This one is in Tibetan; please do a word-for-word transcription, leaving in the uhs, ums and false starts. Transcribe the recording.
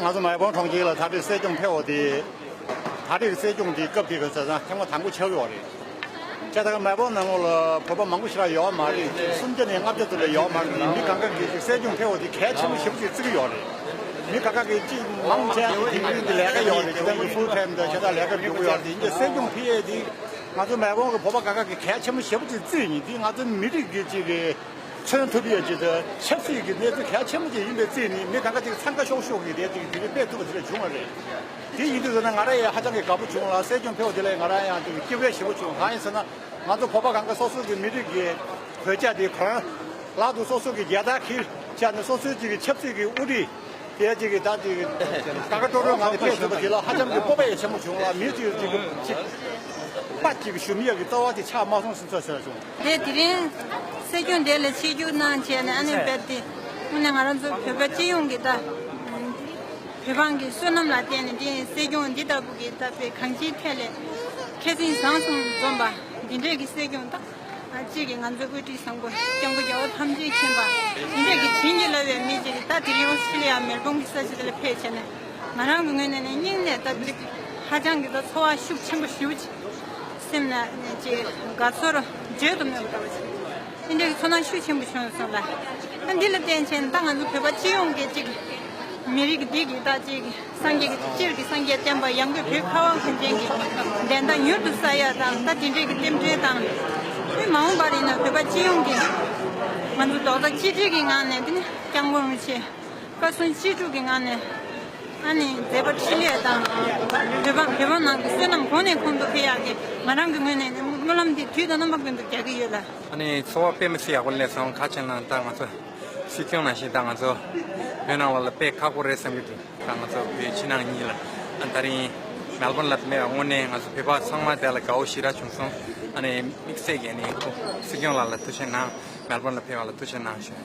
ང་ཚོ་མེལ་བོན་གྲོང་ཁྱེར་ལ་ད་རེས་གསེར་སྐྱོང་ཕེབས་པ་དེ། ད་རེས་གསེར་སྐྱོང་དེ་སྐབས་དེ་ག་ས་ཐེངས་མ་དང་པོ་ཆགས་ཡོད་རེད། བྱས་ཙང་མེལ་བོན་ནང་ལོགས་ལ་བོད་པ་མང་པོ་ཞིག་རག་ཡོད་མ་རེད། སུམ་བརྒྱ་ནས་ལྔ་བརྒྱ་ཙམ་ལས་ཡོད་མ་རེད། མི་གང་ག་གིས་གསེར་སྐྱོང་ཕེབས་པ་དེ་གལ་ཆེན་པོ་ཞེ་པོ་ཅིག་བརྩི་གི་ཡོད་རེད། མི་གང་ག་གིས་ཅིག་མང་ཆེ་དེ་མི་རིགས་ཀྱི་ལས་ཀ་ཡོད་རེད། ཇི་ལྟར་གྱི་ཕུལ་ཊེམ་དང་ཇི་ལྟར་ལས་ཀ་བསྒྲུབ་གི་ཡོད་རེད། དེ་གསེར་སྐྱོང་ཕེབས་ཡས་དེ་ང་ཚོ་མེལ་བོན་གྱི་བོད་པ་གང་ག་གིས་གལ་ཆེན་པོ་ཞེ་པོ་ཅིག་བརྩི་ཡིན། དེ་ང་ཚོ་མི་རིགས་ཀྱི་ཅིག་གི་མཚོན་ཐུབ་ཡས་ཅིག་དང་ཆབ་སྲིད་ཀྱི་གནས་ཚུལ་གལ་ཆེན་པོ་ཅིག་ཡིན་པའི་རྩིས་ནས་མི་གང་ག་ཅིག་འཚང་ཁ་ཤོག་ཤོག་གིས་དེ་ཅིག་དེ་རིགས་སྤེལ་ཐུབ་པ་དེ་འདྲ་བྱུང་བ་རེད། དེ་ཡིན་དུས་ཟེར་ན་ང་རང་ཡང་ཧ་ཅང་གི་དགའ་པོ་བྱུང་ལ། གསེར་སྐྱོང་ཕེབས་པ་དེ་ལ་ང་རང་ཡང་ཅིག་སྐྱིད་པོ་ཞེ་པོ་བྱུང་། གང་ཡིན་ཟེར་ན་ང་ཚོ་བོད་པ་གང་ག་སོ་སོ་གི་མི་རིགས་ཀྱི་གོད་ཆག་དེ་ཁོ་རང་ལག་ཏུ་སོ་སོ་གི་རྒྱལ་དར་འཁྱེར་བྱས་ནས་སོ་སོའི་ཅིག་གི་ཆབ་སྲིད་ཀྱི་དབུ་ཁྲིད་དེ་ཅིག་གི་ད་ཅིག་གི་དགའ་དགའ་སྤྲོ་སྤྲོའི་ངང་ནས་ཕེབས་ཐུབ་པ་དེ་ལ་ཧ་ཅང་གི་སྤོབས་པ་ཡང་ཆེན་པོ་བྱུང་ལ། མི་ཅིག་ཅིག་གི་ཅིག་པ་ཅིག་གི་ཞུམ་ཡག་གི་རྩ་བ་དེ་ཆགས་མ་སོང་ཟེར་ཚོད་བྱས་བྱུང་། དེ་དེ་རིང་གསེར་སྐྱོང་དེ་ལ་ཆིབས་བསྒྱུར་གནང་བྱས་ནས་ཨ་ནི་རྦད་དེ་དངོས་གནས་ང་རང་ཚོ་བོད་པ་སྤྱི་ཡོངས་ཀྱི་ད་བོད་འབངས་ཀྱི་བསོད་ནམས་ལ་བརྟེན་ནས་དེ་གསེར་སྐྱོང་འདི་ལྟ་བུ་གི་ད་དཔེ་གང་ཅིའི་ཐད་ལས་མཁས་བཙུན་བཟང་གསུམ་འཛོམས་པ་འདི་འདྲས་ཀྱི་གསེར་སྐྱོང་ད། གཅིག་གིས་ང་ཚོའི་དབུ་ཁྲིད་བཟང་པོ་སྐྱབས་མགོན་རྒྱལ་བ་ཐམས་ཅད་མཁྱེན་པ་འདི་འདྲས་ཀྱི་བྱིན་གྱིས་བརླབས་པའི་མི་གཅིག་གིས་ད་དེ་རིང་ཨོ་སི་ཀྲི་ལི་ཡ་མེལ་བོན་གྱི་ས་ཆ་དེ་ལ་ཕེབས་བྱས་ནས་ང་རང་གི་ངོས་ནས་ནི་སྙིང་ནས་ད་ཅིག་ཧ་ཅང་གི་ད་ཚོར་བ་ཤུགས་ཆེན་པོ་ཞེ་པོ་ཅིག་སེམས་ནས་ཅིག་དགའ་ཚོར་བརྗོད་དུ་མེད་པ་འདྲ་བ་ཅིག་འདི་འདྲའི་ཚོར་སྣང་ཤུགས་ཆེན་པོ་བྱུང་སོང་ལ། ཨ་འདི་ལ་བརྟེན་བྱས་ནས་ད་ང་ཚོ་བོད་པ་སྤྱི་ཡོངས་ཀྱི་ཅིག་མི་རིགས་འདི་གི་ད་ཅིག་སངས་རྒྱས་ཀྱི་སྤྱིར་གྱི་སངས་རྒྱས་བསྟན་པ་ཡང་སྒོས་བོད་ཁ་བ་གངས་ཅན་གྱི་བདེན་མཐའ་མྱུར་དུ་གསལ་ཡག་དང་ད་དེ་འདྲའི་གི་རྟེན་འབྲེལ་དང་། ཨེ་མ་འོངས་པར་ཡིན་ན་བོད་པ་སྤྱི་ཡོངས་ཀྱི་ང་ཚོ་རྡོག་རྩ་གཅིག་སྒྲིལ་གྱི་ངང་ནས་འདི་ནི་སྐྱབས་མགོན་རིན་པོ་ཆེ་བཀའ་གསུང་ཅི་སྒྲུབ་ཀྱི་ངང་ནས་ཨ་ནི་མཛད་པ་འཕྲིན་ལས་དང་བོད་པ་བོད་པ་ནང་གི་བསོད་ནམས་གོང་ནས་གོང་དུ་འཕེལ་ཡག་གི་ང་རང་གི་ངོས་ནས་ནི་སྨོན་ལམ་འདི་དུས་དང་རྣམ་པ་ཀུན་ཏུ་རྒྱག་གི་ཡོད་ལ། ཨ་ནི་ཚོར་བ་དཔེ་མི་སྲིད་ཡག་པོ་སླེབས་སོང་། ག་ཅི་ན་ད་ང་ཚོ་སྲིད་སྐྱོང་ནང་བཞིན་ད་ང་ཚོ་བོད་ནང་ལོགས་ལ་དཔེ་ཁག་པོ་རེད་བསམ་གྱི་འདུག་ད་ང་ཚོ་བོད་ཕྱི་ནང་གཉིས་ལ་ཨ་ད་རིང་མེལ་བོན་ལ་མེད་པ་དངོས་གནས་ང་ཚོ་བོད་པ་ཚང་མ་དེ་ལ་དགའ་བོ་ཞེ་དྲག་བྱུང་སོང་། ཨ་ནི་དམིགས་བསལ་གྱི་ཨ་ནི་སྲིད་སྐྱོང་ལགས་ལ་ཐུགས་རྗེ་གནང་། མེལ་བོན་ལ་ཕེབས་པ་ལ་ཐུགས་རྗེ་གནང་ཞུ།